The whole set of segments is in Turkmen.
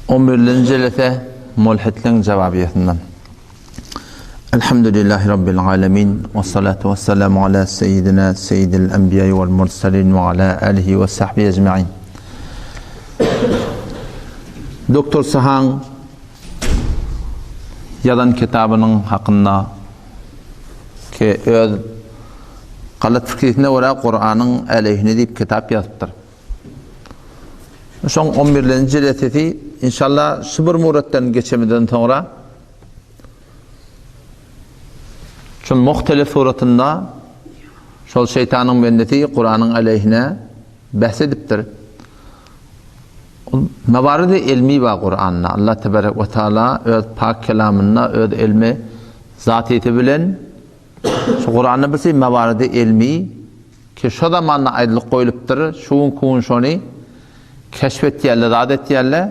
On birlenji jelese Mulhitleň jawabiýesinden. Elhamdülillahi Rabbil alemin we salatu we selamu ala seyyidina seyyidil enbiýai wal murselin we ala alihi we sahbihi ecmain. Doktor Sahaň ýazan kitabynyň hakynda ki öz galat fikrisine görä Kuranyň äleyhine diýip kitap ýazypdyr. Şoň on birlenji jelesesi inşallah şu bir muratdan geçemizden soňra şol muhtelif suratynda şol şeýtanyň bendesi Kuranyň äleyhine bäs edipdir. Mewaridi elmi bar Kuranda. Allah tebarek we taala öz pak kelamynda öz elmi zatyýeti bilen şu Kuranda bir şey mewaridi elmi ki şo zamanda aýdylyp goýlupdyr. Şu günki gün şony keşf etýärler, zat etýärler.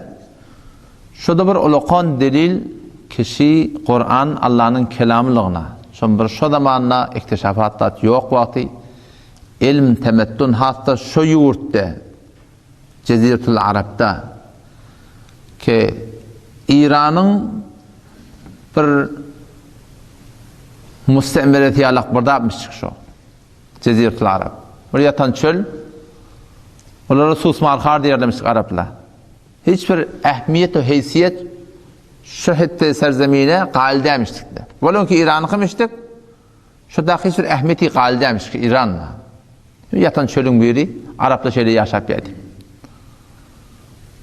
Şo-da bir ulakan delil kişi Kuran Allanyň kelamylygyna. Şon bir şo zamanda iktişafat zat ýok wagty elm temeddun has-da şo ýurtda Jeziretul Arapda ki Iranyň bir mustemiresi ýalak bir zatmyşjyk şo. Jeziretul Arap. Bir ýatan çöl. Olara Susmarhar diýerlermişik araplar. Hiç bir ähmiýet we heýsiýet şu hetde serzemine gaýyl dälmişdikler. Bolonki Iranyňkymişdik. Şu daky hiç bir ähmiýeti gaýyl dälmişdik Iranda. Ýatan çölüň biri araplar şeýle ýaşap ýaýdy.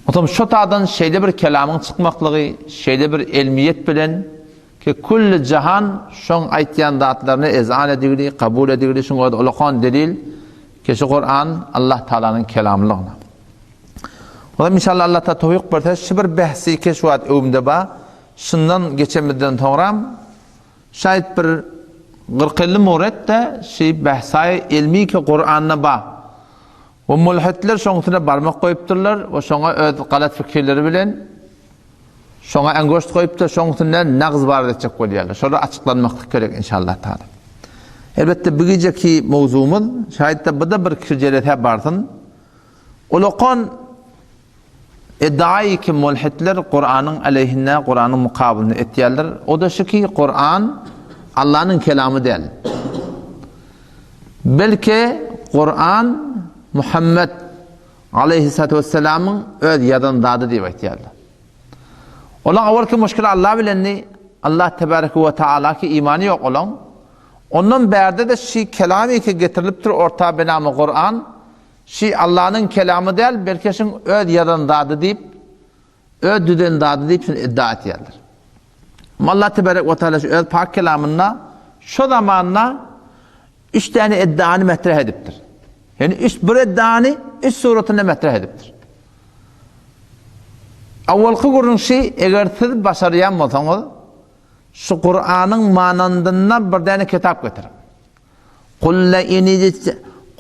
Otam şu tadan şeýle bir kelamyň çykmaklygy, şeýle bir elmiýet bilen ki külli jahan şoň aýtýan zatlaryny ezan edigini, kabul edigini, şuň özi ulakan delil ki şu Kuran Allah Taalanyň kelamlygyna. Olam inşallah Allah Taala towfyk berse şu bir behsi ki şu wagt öwümde ba, şundan geçemizden soňram Şaýt bir 40-50 muret-de şi behsaýy ilmi ki Kuranda ba. We mulhitler şoň üstüne barmak goýupdyrlar we şoňa öz galat fikirleri bilen şoňa engoşt goýupdyr, şoň üstünden nagz bar etjek bolýarlar. Şolar açyklanmaklyk gerek inşallah taala. Elbetde bu gijeki mowzumyz şaýtda bu da bir kişi jelese barsyn. Ulakan Iddiaýy ki mulhitler Kuranyň aleýhine, Kuranyň mukabylynda etýärler. O-da şu ki, Kuran Allanyň kelamy däl. Belki Kuran Muhammet aleýhissalatu wesselamyň öz ýazan zady diýip aýtýarlar. Olaň awalky muşkili Allah bilendi. Allah tebareke we taala ki imany ýok olaň. Ondan bärde-de şi kelamy ki getirilipdir orta binamy Kuran Şi Allanyň kelamy däl, belki şiň öz ýazan zady diýip, öz düzen zady diýip şuny iddia etýärler. Amma Allah tebarek we taala şu öz pak kelamynda şo zamanda üç däne iddiany metreh edipdir. Ýani üç bir iddiany üç suratynda metreh edipdir. Awalky gürrüň şi, eger siz başarýan bolsaňyz, şu Kuranyň manandynda bir däne kitap getiriň.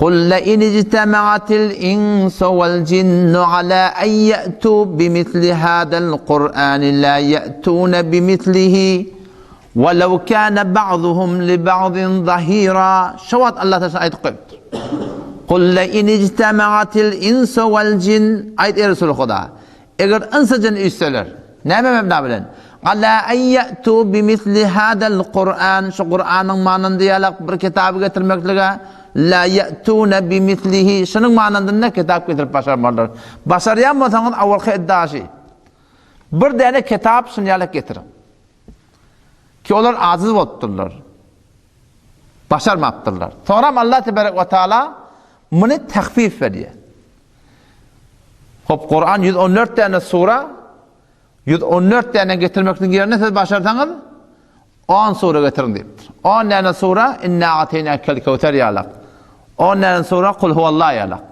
Kul lein ijtema'atil insu wal jinnu ala en ye'tu bimithli hadal Kur'ani la ye'tune bimithlihi welew kana ba'duhum li ba'din zahira. Şu wagt Allah taala aýdyp goýupdyr. Kul lein ijtema'atil insu wal jin aýt ey Resul Huda. Eger ynsa jyn üýşseler, näme mebna bilen? Ala en ýe'tu bimisli hadal Kur'an, şu Kur'anyň manyndy ýalak bir kitaby getirmeklige, la ýe'tune bimislihi, şunuň manynda kitap getirip başarmarlar. Başarýan bolsaňyz awalky iddia şi. Bir däne kitap şuny ýalak getiriň. Ki olar ajiz bolupdyrlar. Başarmapdyrlar. Soňram Allah tebarek we taala muny tahfif berýär. Hop, Kur'an 114 däne sura, 114 däne getirmekligiň ýerine siz başarsaňyz 10 sura getiriň diýipdir. 10 däne sura inna ateýnakel kewser ýalak. 10 däne sura kul huwallah ýalak.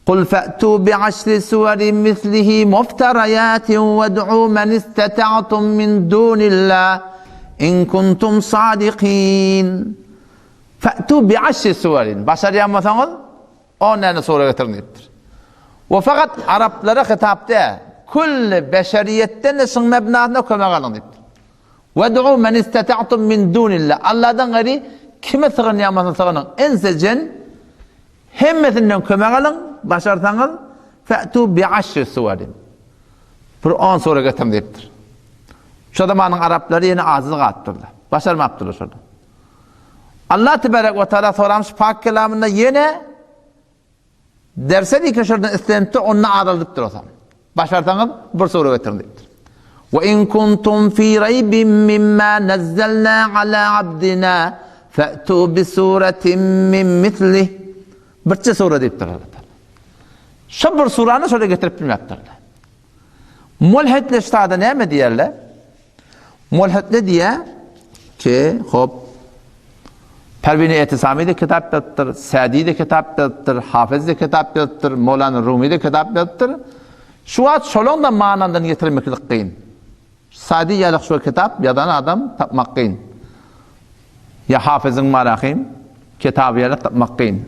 Kul fa'tu bi'aşri suwarin mislihi muftarayatin wed'u men istata'tum min dunillah in kuntum sadikin. Fa'tu bi'aşri suwarin. Başarýan bolsaňyz On däne sure getiriň diýipdir. We fakat araplara hitap däl, külli beşeriýetden-de şuň mebnasyna kömek alyň diýipdir. Wed'u men istata'tum min dunillah. Allahdan gaýry kime sygynýan bolsa sygynyň. Inse jin hemmesinden kömek alyň, başarsaňyz fe'tu bi'aşri suwarin. Bir on sure getiriň diýipdir. Şo zamanyň araplary ýene azyz galypdyrlar. Başarmapdyrlar şony. Allah tebarek we taala soramyş pak kelamynda ýene derse diýip şurdan islenipdir, onda azaldypdyr osam. Başarsaňyz bir sure getiriň diýipdir. Wa in kuntum fi raybin mimma nazzalna ala abdina fa'tu bi suratin min mislih. Birçe sure diýipdir Allah Taala. Şo bir surany şola getirip bilmepdirler. Mulhidler ştada näme diýerler? Mulhidler diýer ki, hop, Pervini Etisami de kitap ýazypdyr, Sadi de kitap ýazypdyr, Hafiz de kitap ýazypdyr, Mowlana Rumi de kitap ýazypdyr. Şu wagt şolaň da manandan getirmeklik kyn. Sadi ýaly şu kitap ýazan adam tapmak kyn. Ýa Hafiziň Marahim kitaby ýaly tapmak kyn.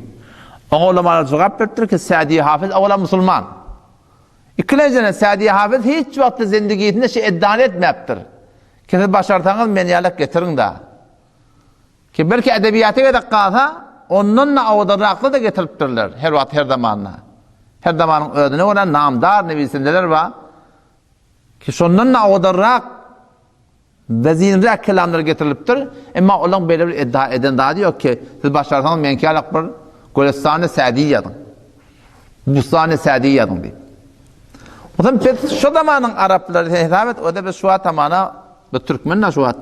Oňa ulamalar jogap beripdir ki, Sadi Hafiz owala musulman. Ikilenjiden Sadi Hafiz hiç wagtda zindigisinde şu eddany etmäpdir. Ki siz başarsaňyz men ýalak getiriň-da. Ki belki edebiýata gezek galsa, ondan-da owadanrakly-da getiripdirler her wagt her zamanda. Her zamanyň özüne görä namdar newisindeler bar. Ki şondan-da owadanrak Wezinräk kelamlar getirilipdir. Emma olaň beýle bir iddia eden zady ýok ki, siz başarsaňyz meňki ýalak bir Gülüstany Sädi ýazyň. Bustany Sädi ýazyň diýip. Onsoň biz şo zamanyň araplary sen hesap et, o-da biz şu wagt hamana biz türkmen-de şu wagt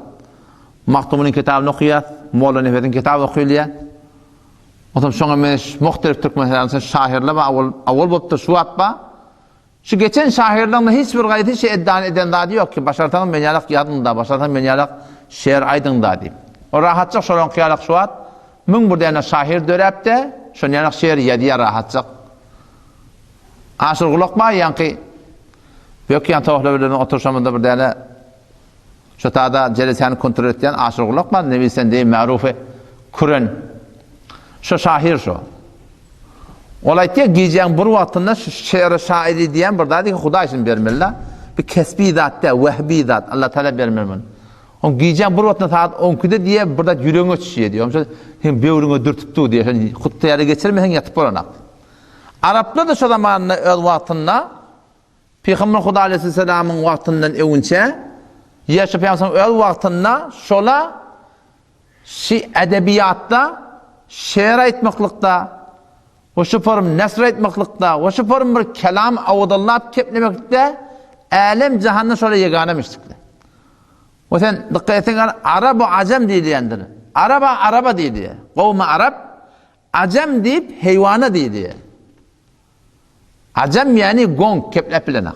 Magtymgulyň kitabyny okaýas, Molla Nefesiň kitaby okylýar. Onsoň şoňa meňzeş muhtelif türkmen şahyrlar bar, owal owal bolupdyr, şu wagt bar. Şu geçen şahyrlaryň hiç bir gaýsy şu eddany eden zady ýok ki, başarsaňyz men ýalak ýazyň-da, başarsaňyz men ýalak şeýer aýdyň-da diýip. O rahatjak şolaňky ýalak şu wagt 1001 däne şahyr döräp-de, şon ýalak şeýer ýazýar rahatjak. Aşyrgulak bar ýaňky Bökýän tohla bilen oturyşamyzda bir däne Şu tada jelesäni kontrol etýän Aşyrgulak bar, newisendeýi märufy küren. Şo şahyr şo. Ol aýtýar, gijäň bir wagtynda şu şeýre şairi diýen bir zady Hudaý şuny bermeli-de. Bir kesbi zat däl, wehbi zat. Allah Taala bermeli muny. Oň gijäň bir wagtynda sagat 12-de diýe bir zat ýüregiňe düşýär diýe. Oňça sen böwrüňe dürtüp dur diýe. Sen hutda geçirmeseň ýatyp bolanak. Araplar da şo zamanda öz wagtynda Pygamber Huda aleýhissalamyň wagtyndan öwünçä, Ýeşu pygamberiň öz wagtynda şola şi edebiýatda şeýer aýtmaklykda we şu form nesr aýtmaklykda we şu form bir kelam awdallap keplemeklikde älem jahanda şola ýegana mişdikler. We sen dykgat etseň arab ajam diýilýändir. Araba araba diýilýär. Gowmy arap, ajam diýip heýwana diýilýär. Ajam ýany goňk kepläp bilenak.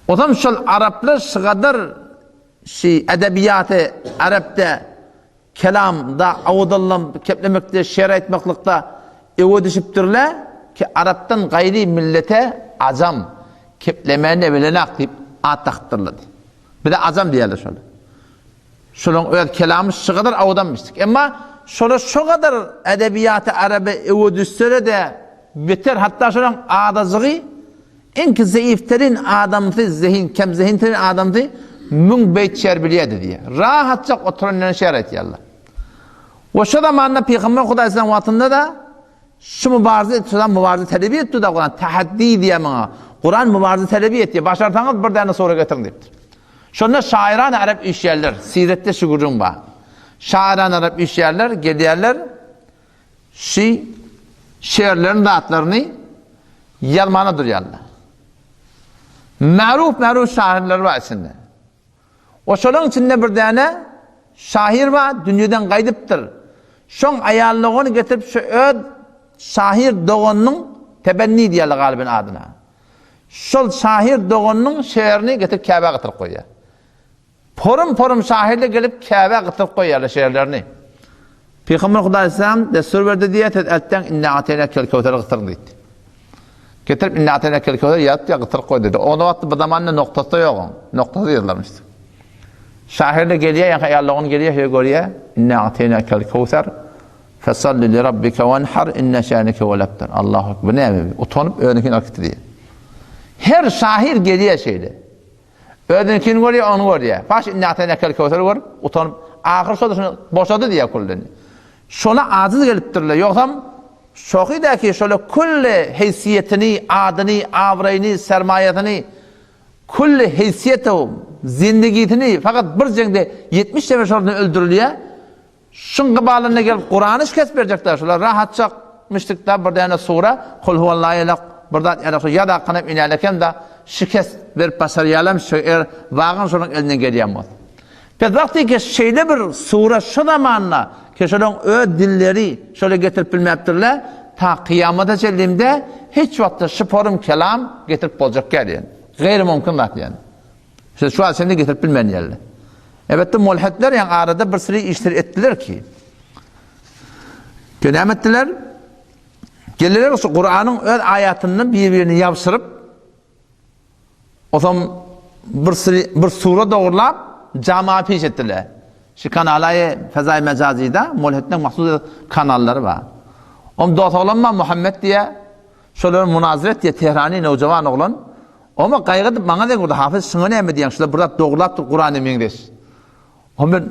Ozam şol araplar şygadar şi edebiýaty arapda kelamda awdallam keplemekde şer aýtmaklykda öwe düşüpdirle ki arapdan gaýry millete ajam keplemäni bilenak diýip at dakypdyrlar. Bize ajam diýerler şol. Şolaň öz kelamy şygadar awdamyşdyk. Emma şolar şo gadar edebiýaty araby öwe düşsele-de beter, hatda şolaň adajygy iňki zeýifterin adamsy, zehin, kem zehinterin adamsy müň beýt şer bilýärdi diýýär. Rahatjak oturan ýerinde şer aýtýarlar. We şo zamanda Pygamber Hudaýsynyň wagtynda-da şu mübarze etdi, mübarze talebi etdi-de Kuran, tahaddi diýýär muňa. Kuran mübarze talebi etdi. Başarsaňyz bir däne sure getiriň diýipdir. Şonda şaýyran arap üýşýärler. Siretde şu gürrüň bar. Şaýyran arap üýşýärler, gelýärler. Şi şerlerin zatlaryny ýazmana durýarlar. Märuf märuf şahyrlar bar içinde. O şolaň içinde bir däne şahyr bar, dünýeden gaýdypdyr. Şoň aýal dogany getirip şu öz şahyr doganynyň Tebenni diýýärler galyben adyna. Şol şahyr doganynyň şerini getirip Käbä gytyryp goýýar. Porum-porum şahyrlar gelip Käbä gytyryp goýýarlar şerlerini. Pygamber Hudaý aleyhisselam dessur berdi diýýär, siz eltden inna ateýnakel kewseri gytyryň diýdi. Getirip inna ateýnakel kewser ýazyp diýýär, gytyryp goý diýdi. Onda wagtda bir zamanda noktasy da ýok oň. Noktasy ýazylarmyş. Şahyrlar gelýär, ýa-da aýal dogan gelýär, şeýle görýär, inna ateýnakel kewser. Fesalli li rabbike wenhar inne şänike huwel ebter. Allahu ekber. Bu näme? Utanyp özüninkini alyp gitdi diýýär. Her şahyr gelýär şeýle. Özüninkini görýär, ony görýär. Baş inne ateýnakel kewser görüp, utanyp, ahyr şol şunu boşady diýýär külden. Şola azyz gelipdirler. Ýogsam şohydäki şola külli heýsiýetini, adyny, abraýyny, sermaýasyny. Külli heýsiýetew zindigisini fakat bir jeňde 70 nefer şordan öldürilýär. Şuň gybalynda gelip Kurany şikes berjekler şular rahatjak müşrikler bir däne sura kul huwalla ýalak bir zat ýalak şu ýadakanam inälekem-da şikes berip başarýarlarmy şu eger wagan şolaryň elinden gelýän bolsa. Pes wagty ki şeýle bir sura şu zamanda ki şolaryň öz dilleri şola getirip bilmäpdirler ta kyýamata çenlimde hiç wagtda şu forum kelam getirip boljak däl ýani. Gaýry mümkin zat ýani. Şu şu wagt çenli getirip bilmän ýerler. Elbetde mulhidler ýaň arada bir süri işler etdiler ki. Ki näme etdiler? Geldiler şu Kur'anyň öz aýatyndan bir-birini ýabşyryp osam bir süri bir sura dogurlap jama piş etdiler. Şu kanalaýy Fezai Mejazida mulhidleň mahsus kanallary bar. Om dost oglan bar Muhammed diýe. Şolar munazara etýär Tehrani nowjawan oglan. Oma gaýgy edip maňa zeň urdy, Hafyz şuňa näme diýýäň, şular bir zat dogrulapdyr Kurana meňzeş. Onda men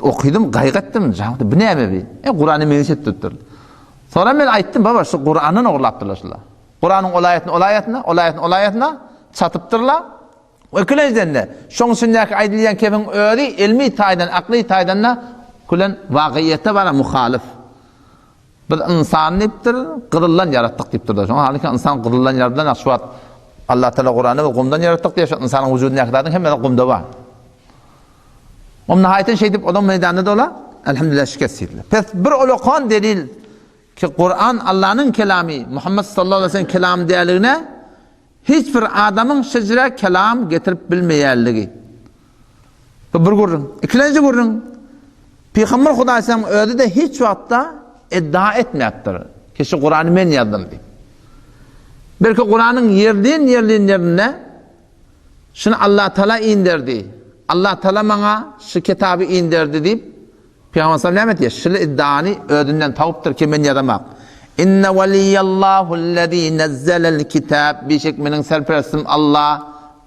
okydym, gaýgy etdim, jaňda bu näme bi? E Kurana meňzeş etdiripdir. Soňra men aýtdym, baba şu Kurandan ogurlapdyrlar şular. Kuranyň ol aýatyny ol aýatyna, ol aýatyny ol aýatyna çatypdyrlar. Ikilenjiden-de, şoň içindäki aýdylýan kefiň özi ilmi taýdan, akly taýdan-da külen wakyýete bara muhalyf. Biz ynsany diýipdir, gyzyldan ýaratdyk diýipdir-de. Şoňa halynka ynsan gyzyldan ýaradylan, şu wagt Allah Teala Kuranda biz gumdan ýaratdyk diýýär, şu ynsanyň wujudyndaky zadyň hemmesi gumda bar. Om nihaýetinde şeýdip olam meýdanda dola, elhamdülillah şikest diýdiler. Pes bir ulakan delil ki Kuran Allanyň kelamy, Muhammed sallallahu aleyhi ve sellem kelamy däligine Hiç bir adamyň şejere kelam getirip bilmeýänligi. Bu bir gürrüň. Ikilenji gürrüň, Pygamber Hudaýsaň özi-de hiç wagtda iddia etmäpdir, ki şu Kurany men ýazdym diýip. Belki Kuranyň ýerlin-ýerlin ýerinde şuny Allah Taala inderdi. Allah Taala maňa şu kitaby inderdi diýip Pygamber sallam näme diýýär? Şul iddiany özünden tapypdyr ki men ýazamak. Inne waliýallahullezî nezzelel kitab bişek meniň serperestim Allah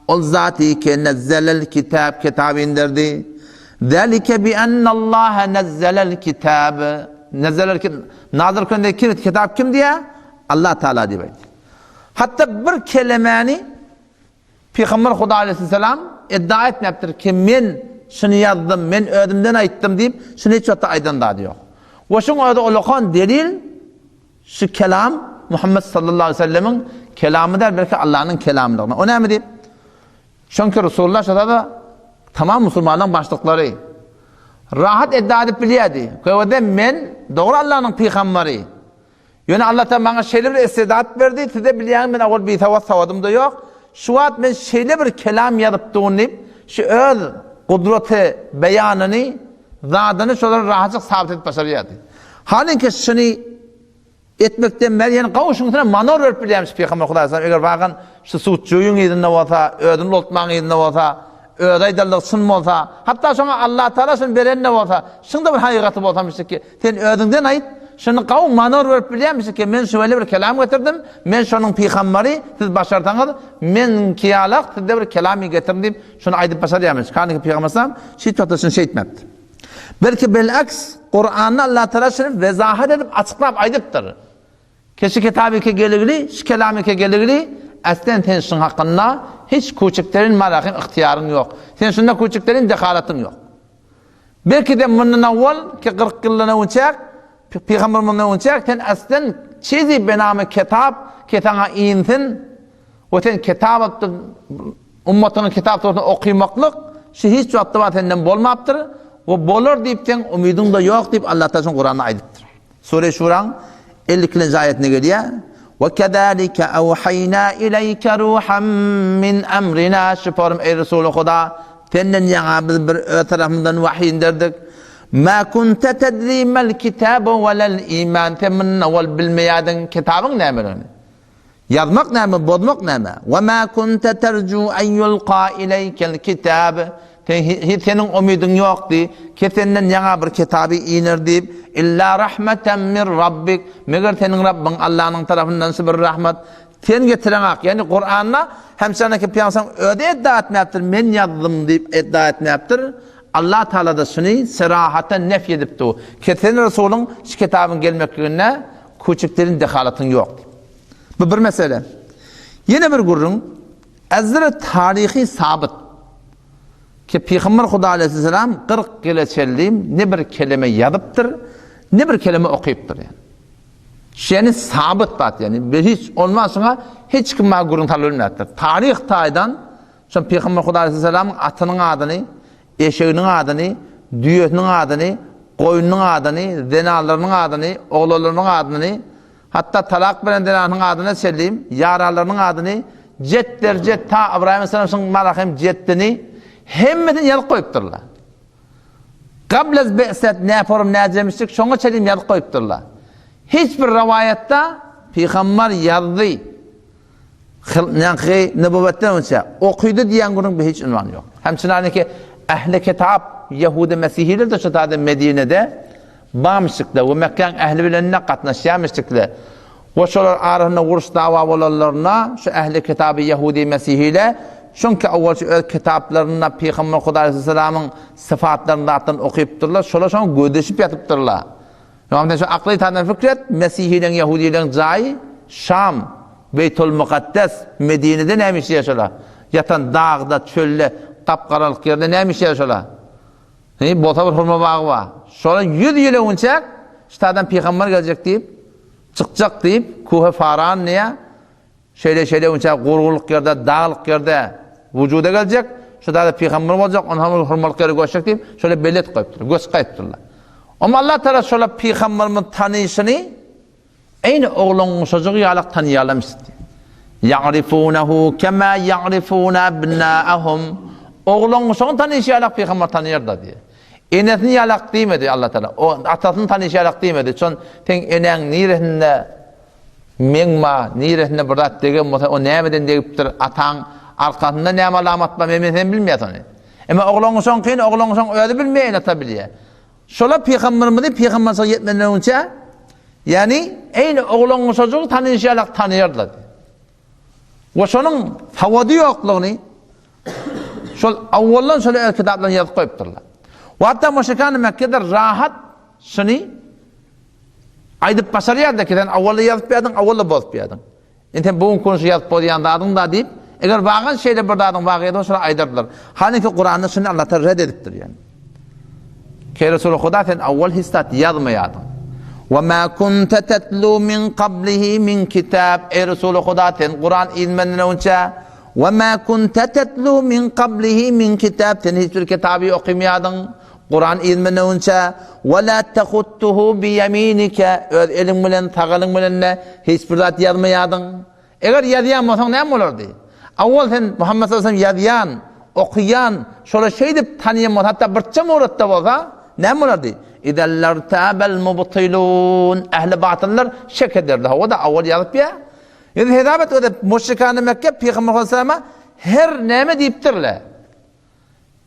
ol zaty ki nezzelel kitab kitaby inderdi. Zalike bi ennallaha nezzelel kitab. Nezzelel nazil kende kim kitap kim diýýär? Allah Taala diýip aýtdy. Hatda bir kelemäni Pygamber Huda aleýhissalam iddia etmäpdir ki, men şuny ýazdym, men özümden aýtdym diýip, şuny hiç wagtda aýdan zady ýok. We şuň özi ulakan delil, şu kelam Muhammet sallallahu aleýhi we sellemiň kelamy däl, belki Allanyň kelamydygyna. O näme diýip? Çünki Resulullah şazada tamam musulmanlaryň başlyklary rahat iddia edip bilýärdi. Köwede men dogry Allanyň pygamberi. Ýöne Allatagala maňa şeýle bir istedat berdi, siz-de bilýäňiz, men owal bisowat, sowadym-da ýok. Şu wagt men şeýle bir kelam ýazyp durun diýip, şu öz gudraty beýanyny, zadyny şolara rahatjyk sabyt edip başarýardy. Halyňki şuny etmekden bäri, ýöne gawy şuň üstüne manor berip bilýärmiş Pygamber Hudaý sallam, eger wagan şu sutjuýyň yzynda bolsa, özüni loltmagyň yzynda bolsa, özi aýdanlygy çyn bolsa, hatda şoňa Allatagala şuny beren-de bolsa, şuň-da bir hakykaty bolsamyşdy ki, Sen özüňden aýt, şuny gawy manor berip bilýärmişik ki, men şöyle bir kelam getirdim, men şonuň pygambary, siz başarsaňyz, meniňki ýalak sizde bir kelamy getiriň diýip, şuny aýdyp başarýarmyş. Kaniki pygamber sallam şeýtip wagtda şuny şeýtmepdir. Belki bilaks, Kuranda Allah Teala şuny wezahat edip açyklap aýdypdyr. Ki şu kitabyke geligli, şu kelamyke geligli, aslen sen şuň hakynda hiç kuçikderin marahim ygtyýaryň ýok. Sen şunda kuçikderin dehalatyň ýok. Belki-de mundan owal, ki 40 ýyldan öňçäk, pygamber mundan öňçäk sen aslen çizi benamy kitap, ki saňa insin we sen kitap alyp ummatyňa kitap dogrusynda okymaklyk şu hiç wagtda bar senden bolmapdyr we bolar diýip seň umydyň-da ýok diýip Allah Taala şuny Kuranda aýdypdyr. Sure Şuraň 52-nji aýatynda gelýär. Ve kezalike awhaýna ileýke ruhan min emrina şuporym eý Resuly Huda senden ýaňa biz bir öz tarapymyzdan wahyý inderdik. Ma kunte tedri mel kitabu welel iman sen mundan owal bilmeýärdiň kitabyň nämeligini. Ýazmak näme, bozmak näme? Wa ma kunta terju en yulqa ileýkel kitab. Sen hiç seniň umydyň ýokdy, ki senden ýaňa bir kitaby iner diýip, illa rahmeten min rabbik. Meger seniň Rabbyň Allanyň tarapyndan şu bir rahmat sen getireňak. Ýagny Kuranda hemçanaki pygamber özi iddia etmäpdir, men ýazdym diýip iddia etmäpdir. Allah Taala-da şuny serahaten nefy edipdi. Ki sen Resulyň şu kitabyň gelmekliginde küçüklerin dehalatyň ýok diýip. Bu bir mesele. Ýene bir gürrüň. Ezre taryhy sabyt ki Pygamber Huda aleýhissalam 40 ýyla çenli ne bir keleme ýazypdyr, ne bir keleme okypdyr ýani. Şeýle sabyt zat ýani bir hiç ondan soňra hiç kim maňa gürrüň salyp bilmändir. Taryh taýdan şo Pygamber Huda aleýhissalamyň atynyň adyny, eşeginiň adyny, düýesiniň adyny, goýnunyň adyny, zenanlarynyň adyny, oglanlarynyň adyny, Hatda talak beren zenanyň adyna çenli, ýaranlarynyň adyny, jetler-jet, ta Ybraýym aleyhisselamyň Malahem jetdini, hemmesini ýazyp goýupdyrlar. Gablez be'set näforum näjemişlik şoňa çenli ýazyp goýupdyrlar. Hiç bir rowaýatda pygambar ýazdy. Ýaňky nübüwwetden öňçe okydy diýen günüň bir hiç ünwany ýok. Hem çynaniki ähli kitap ýehudi mesihiler de şu taýda Medinede bamyşdyklar we Mekgäň ähli bilen de gatnaşýarmyşdyklar. We şolar arasynda uruş dawa bolanlarynda şu ähli kitaby ýehudi mesihiler çünki owalçy öz kitaplarynda Pygamber Hudaý aleyhisselamyň syfatlaryny zatdan okypdyrlar, şolar şoňa gözleşip ýatypdyrlar. Ýöne sen şu akly taýdan pikir et, mesihileriň, ýehudileriň jaýy Şam, Beýtul Mukaddes, Medinede näme işleýär şolar? Ýatan dagda, çölde, gap-garalyk ýerde näme işleýär şolar? He, bolsa bir hurma bagy bar. Şolar 100 ýyl öňünçäk şu taýdan pygamber geljek diýip, çykjak diýip, Kuhe Faran diýä, Şeýle-şeýle öňçä gurgulyk ýerde, daglyk ýerde wujuda geljek, şu dagda pygamber boljak, ondan soň hurmalyk ýere göçjek diýip, şöyle belli edip goýupdyr, göç gaýypdyrlar. Amma Allah Teala şola pygamberimiz tanyşyny eýni ogluň guşajygy ýalak tanýarlarmyş diýip. Ýa'rifunehu kema ýa'rifune abnaahum. Ogluň guşagyny tanyşy ýalak pygamber tanýar-da diýip. Enesini ýalak diýmedi Allah Teala. O atasyny tanyşy ýalak diýmedi. Çon seň eneň niresinde Meň ma, niresinde bir zat degen bolsa, o nämeden degipdir, ataň arkasynda näme alamat bar, men sen bilmeýäs ony. Emma oglangyşaňkyny oglangyşaň özi bilmeýär, ene-ata bilýär. Şolar pygamberimizi pygamberçilige ýetmeden öňçä, ýagny eýni oglangyşajygy tanyşy ýalak tanaýardylar. We şonuň sowady ýoklugyny şol awwaldan şol öz kitaplarynda ýazyp goýupdyrlar. We hatda müşrikany Mekgede rahat şuny Aýdyp başarýardy ki, sen owalda ýazyp berdiň, owalda bozup berdiň. Indi sen bu günki gün şu ýazyp bozýan zadyň-da diýip, eger wagan şeýle bir zadyň wagyýeti bolsa şolar aýdardylar. Halynki Kuranda şuny Allah Taala red edipdir ýani. Keý Resuly Huda sen owal hiç zat ýazmaýardyň. Wa ma kunta tatlu min qablihi min kitab. Eý Resuly Huda sen Kuran inmenden öňçä Wa ma kunta tatlu min qablihi min kitab. Sen hiç bir kitaby okamaýardyň. Kuran ilmenewünçä, Ve lâ tehuttuhu biýeminike, öz eliň bilen, sag eliň bilen-de hiç bir zat ýazmaýardyň. Eger ýazýan bolsaň näme bolardy? Owal sen Muhammet sallallahu aleyhi ve sellem ýazýan, okaýan, şola şeýdip tanyýan bolsa, hatda birçe muratda bolsa, näme bolardy? Izellertäbel mubtilun, ähli batyllar şek ederdi. Hawa-da, owal ýazyp ýa. Ýöne hesap et, öde müşrikany Mekke Pygamber sallallahu aleyhi ve selleme her näme diýipdirler.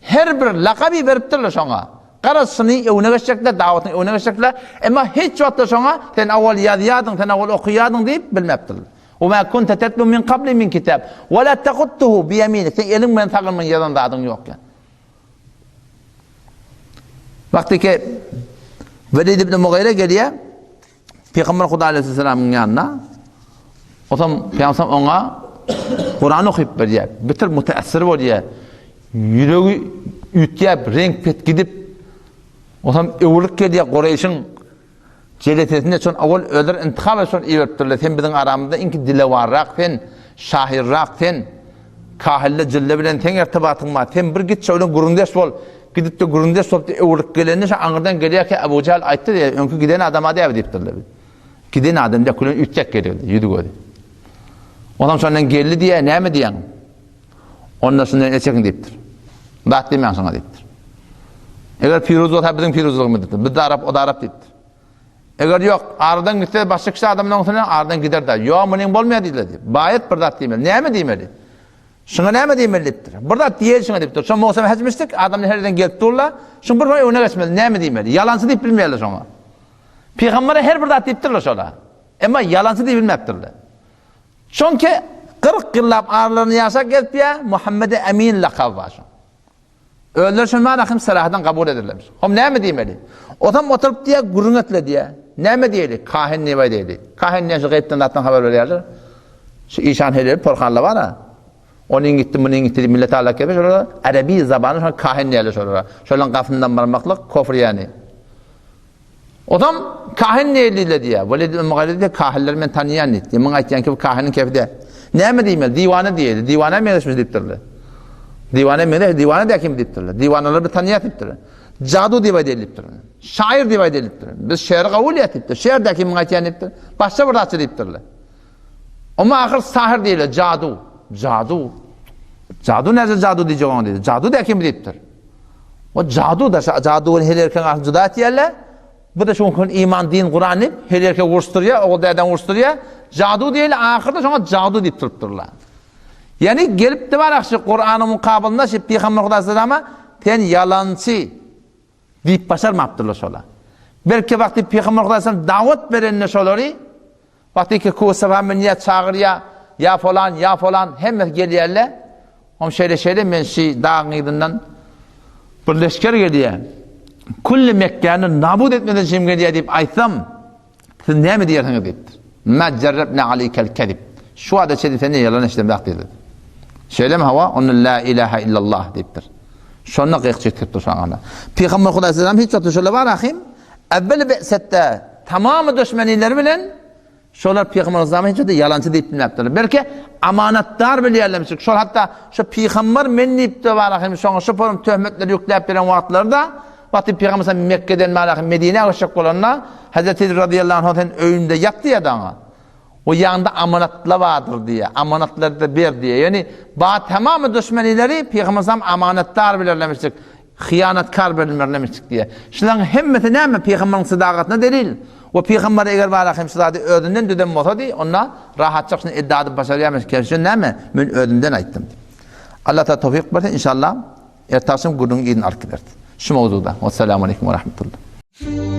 Her bir lakaby beripdirler şoňa. Garaz şuny öňüne geçjekler, dawatyň öňüne geçjekler. Emma hiç wagtda şoňa sen owal ýazýardyň, sen owal okaýardyň diýip bilmepdirler. Wa ma kunta tetlu min qabli min kitab wa la taquttuhu bi yaminik. Sen eliň bilen sagyň bilen ýazan zadyň ýok ýa. Wagty ki Velid ibn Mugyra gelýär. Pygamber Huda aleyhisselamyň ýanyna Otam Pygamber oňa Kur'an okyp berýär. Bitir müteessir bolýar. Ýüregi üýtgäp, reňk pet gidip, otam öwrülip gelýär Kureýşiň jelesesinde şon owal özleri intihap edip şony iberipdirler. Sen biziň aramyzda iňki dilewarrak sen, şahyrrak sen. Kahille jille bilen seň ertibatyň bar. Sen bir git şo bilen gürrüňdeş bol. Gidip-de gürrüňdeş bolup öwrülip gelende şo aňyrdan gelýärkä Ebu Jähl aýtdy diýýär, öňki giden adama däbi diýipdirler. Giden adam dökülen üýtgäp gelýärdi, ýüzi-gözi. Onam şondan geldi diýýär, näme diýýäň? Onda şundan el çekiň diýipdir. Zat diýmäň şoňa diýipdir. Eger piruz bolsa biziň piruzlygymyz diýipdir. Biz-de arap, o-da arap diýipdir. Eger ýok, aradan gitse başga kişi adamlaryň üstüne aradan gider-dä. Ýok, munyň bolmaýar diýdiler diýip. Baýat bir zat diýmeli. Näme diýmeli? Şuňa näme diýmeli diýipdir. Bir zat diýeli şuňa diýipdir. Şo möwsüm hejmişdik, adamlar her ýerden gelip durlar. Şuň bir öňüne geçmeli, näme diýmeli? Ýalançy diýip bilmeýärler şoňa. Pygambere her bir zat diýipdirler şola. Emma ýalançy diýip bilmäpdirler. Çünki 40 ýyllap aralarynda ýaşap gelipýär, Muhammede Emin lakaby bar şoň. Özleri şony bar ahym sarahadan kabul ederlermiş. Hom näme diýmeli? Otam oturyp diýýär, gürrüň etle diýýär. Näme diýeli? Kahin näme diýeli? Kahin näme şu gaýypdan zatdan habar berýärler? Şu işan heleli porhanlar bar-a. Onyň gitdi, munyň gitdi diýip millet alak gelip, şolara arabi zabany şoňa kahin diýerler şolara. Şolaryň gapysyndan barmaklyk kofr ýany. Odam kahin diýildi diýýär. Welid ibn Mugyra diýdi, kahinleri men tanýan diýdi. Muň aýtýan ki bu kahiniň kefi däl. Näme diýmeli? Diwana diýeli. Diwana meňzeşmiş diýipdirler. Diwana meňzeş, diwana däl kim diýipdirler. Diwanalary biz tanýas diýipdirler. Jadu diýip aýdaýly diýipdirler. Şaýyr diýip aýdaýly diýipdirler. Biz şäri kabul edýäs diýipdir. Şäher däl kim muň aýtýan diýipdir. Başga bir zatça diýipdirler. Oňa ahyr sahyr diýilýär, jadu. Jadu. Jadu näce jadu diýjek oňa diýdi. Jadu däl kim diýipdir. O jadu da jadu bilen her erkegiň arasynda juda etýärler. Bu da şoň iman, din, Kuran diýip her erkek uruşdyrýar, ogul dädäni uruşdyrýar. Jadu diýeli ahyrda şoňa jadu diýip durupdyrlar. Ýani gelipdi bar ahşy Kuranyň mukabylynda şu Pygamber Hudaý salama sen ýalançy diýip başarmapdyrlar şolar. Belki wagty Pygamber Hudaý sallam dawat berende şolary Wagty ki Kusafa münýär, çagyrýar, Ýa falan, ýa falan, hemmesi gelýärler. Oň şeýle-şeýle men şi dagyň yzyndan bir leşger gelýär. Külli Mekgäni nabut etmeden şim gelýär diýip aýtsam, siz näme diýersiňiz diýipdir. Ma jarrabna aleýkel kezib. Şu wagta çenli senden ýalan eşidemzok diýdi. Şeýlemi hawa, onda la ilaha illallah diýipdir. Şonda gyk çekipdir şoňa. Pygamber Hudaý sallam hiç wagt şöyle bar ahim. Evvel be'setde tamamy döşmenileri bilen şolar Pygamber Aleyhisselam'a hiç wagtda ýalançy diýip bilmäpdirler. Belki amanatdar bilýärlermiş. Şol hatda şu pygamber men diýip-de bar hem şoňa şu forum töhmetleri ýükläp beren wagtlarda wagty Pygamber Aleyhisselam Mekgeden bar hem Medinä göçjek bolanda Hazreti Zeyd radıyallahu anh sen öýünde ýatdy ýa daňa. O ýanynda amanatlar bardyr diýýär. Amanatlary-da ber diýýär. Ýagny ba tamamy duşmenileri Pygamber Aleyhisselam amanatdar bilerlemişdik. Hyýanatkar bilmerlemişdik diýýär. Şularyň hemmesi näme? Pygamberiň sadagatyna delil. We pygamber eger bara hem şu zady özünden düzen bolsady, onda rahatçak şuny iddia edip başarýarmyş. Kerşen näme? Men özümden aýtdym. Allah Taala towfyk bersin inşallah. Erte agşam gürrüňiň yzyny alyp gideris. Şu mowzugda. Wessalamu aleýkum we rahmetullah.